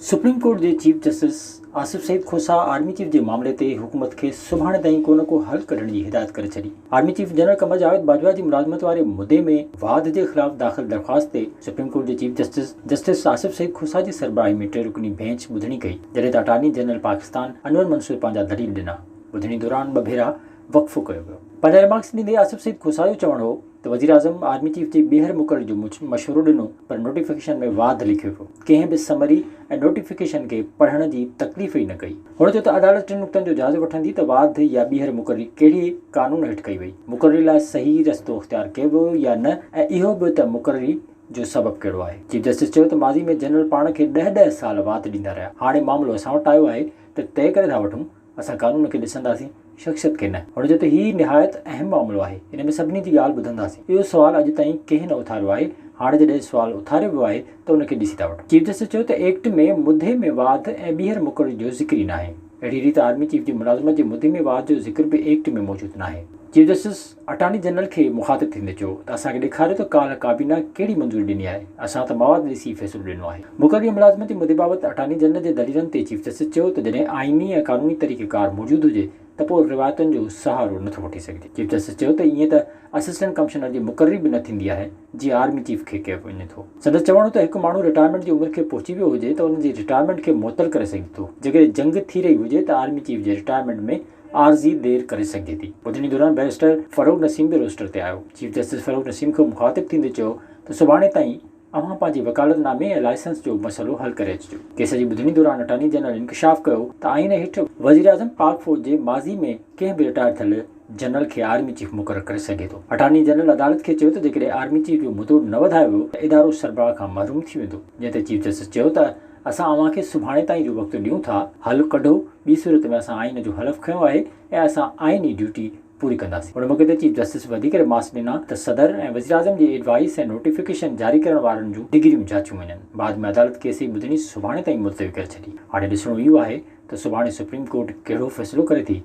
Supreme court جي chief justice Asif Saeed Khosa army chief جي معاملي تي حڪومت کي سڀاڻي تائين ڪو نه ڪو حل ڪڍڻ جي هدايت ڪري ڇڏي. Army chief general Qamar Javed Bajwa جي ملازمت واري مدي ۾ واڌ جي خلاف داخل درخواست تي سپريم ڪورٽ جي chief justice justice Asif Saeed Khosa جي سربراهي ۾ ٽي رڪني بينچ ٻڌڻي ڪئي، جڏهن ته اٽارني جنرل پاڪستان انور منصور پنهنجا دليل ڏنا. ٻڌڻي دوران ٻه ڀيرا وقفو ڪيو ويو. پنهنجا ريمارڪس ڏيندي آصف سعيد کوسا جو چوڻ هو ته وزيراعظم آرمي چيف جي ٻيهر مقرري جو مشورو ڏنو پر نوٽيفڪيشن ۾ واڌ لکيو ويو، ڪنهن به سمري ۽ نوٽيفڪيشن کي پڙهڻ جي تڪليف ئي نه ڪئي. هن چيو ته عدالت ٽن نقطن جو جائزو وٺندي ته واڌ يا ٻيهر مقرري ڪهڙي قانون هيٺ ڪئي وئي، مقرري لاء صحيح رستو اختيار ڪيو ويو يا نه ۽ اهو به ته مقرري جو سبب ڪهڙو آهي. چيف جسٽس چيو ته ماضي ۾ جنرل پاڻ کي ڏهه ڏهه سال واڌ ڏيندا رهيا، هاڻي معاملو اسان وٽ آيو آهي ته طئي ڪري ٿا وٺون اسان قانون کي ڏسنداسين، شخصيت کي نه. هن چيو ته هي نهايت اهم معاملو آهي، ان ۾ سڀني جي ڳالهه ٻڌنداسين. اهو سوال اڄ تائين ڪنهن نه اٿاريو آهي، هاڻي جڏهن سوال اٿاريو ويو آهي ته ان کي ڏسي ٿا وٺون. چيف جسٽس چيو ته ايڪٽ ۾ مدي ۾ واڌ ۽ ٻيهر مقرري جو ذڪر ئي ناهي. اهڙي ريت آرمي چيف جي ملازمت جي مدي ۾ واڌ جو ذڪر به ايڪٽ ۾ موجود ناهي. چيف جسٽس اٽارني جنرل کي مخاطب ٿيندي چيو ته اسان کي ڏيکاريو ته ڪالهه ڪابينا ڪهڙي منظوري ڏني آهي، اسان ته مواد ڏسي فيصلو ڏنو آهي. مقرري ملازمت جي مدي بابت اٽارني جنرل جي دليلن تي چيف جسٽس چيو ته جڏهن آئيني ۽ قانوني طريقيڪار موجود هجي ته پوء روايتن جو سهارو نٿو وٺي سگهجي. چيف جسٽس چيو ته ائين ته اسسٽنٽ ڪمشنر جي مقرري به نه ٿيندي آهي جيئن آرمي چيف کي ڪيو وڃي ٿو. سندس چوڻ هو ته هڪ ماڻهو رٽائرمينٽ جي عمر کي پهچي ويو هجي ته ان جي رٽائرمينٽ کي معطل ڪري سگهجي ٿو، جيڪڏهن جنگ ٿي رهي هجي ته آرمي چيف جي رٽائرمينٽ ۾ عارضي دير ڪري سگهجي ٿي. ٻڌڻي دوران بئريسٽر فروغ نسيم به روسٽر تي آيو. چيف جسٽس فروغ نسيم کي مخاطب ٿيندي چيو ته سڀاڻي تائين اوهان پنهنجي وڪالت نامي ۽ لائسنس جو مسئلو حل ڪري اچجو. ڪيس جي ٻڌڻي دوران اٽارني جنرل انڪشاف ڪيو ته آئين هيٺ وزيراعظم پاڪ فوج جي ماضي ۾ ڪنهن به رٽائر ٿيل جنرل کي آرمي چيف مقرر ڪري سگهي ٿو. اٽارني جنرل عدالت کي چيو ته جيڪڏهن آرمي چيف جو مدو نه وڌايو ويو ته ادارو سربراهه کان محروم ٿي ويندو. جنهن تي چيف جسٽس چيو ته اسان اوهان کي سڀاڻي تائين جو وقت ڏيون ٿا، حل ڪڍو، ٻي صورت ۾ اسان آئين جو حلف کنيو آهي ۽ اسان آئيني ڊيوٽي پوري ڪنداسين. ان موقعي تي چيف جسٽس وڌيڪ ريمارڪس ڏنا ته صدر ۽ وزيراعظم جي ايڊوائس ۽ نوٽيفڪيشن جاري ڪرڻ وارن جون ڊگريون جاچيون وڃن. بعد ۾ عدالت ڪيس جي ٻڌڻي سڀاڻي تائين ملتوي ڪري ڇڏي. هاڻي ڏسڻو اهو آهي ته سڀاڻي سپريم ڪورٽ ڪهڙو فيصلو ڪري ٿي،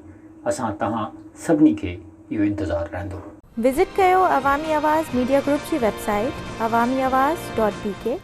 اسان توهان سڀني کي اهو انتظار رهندو. وزٽ ڪيو عوامي آواز ميڊيا گروپ جي website Awami Awaz dot B K.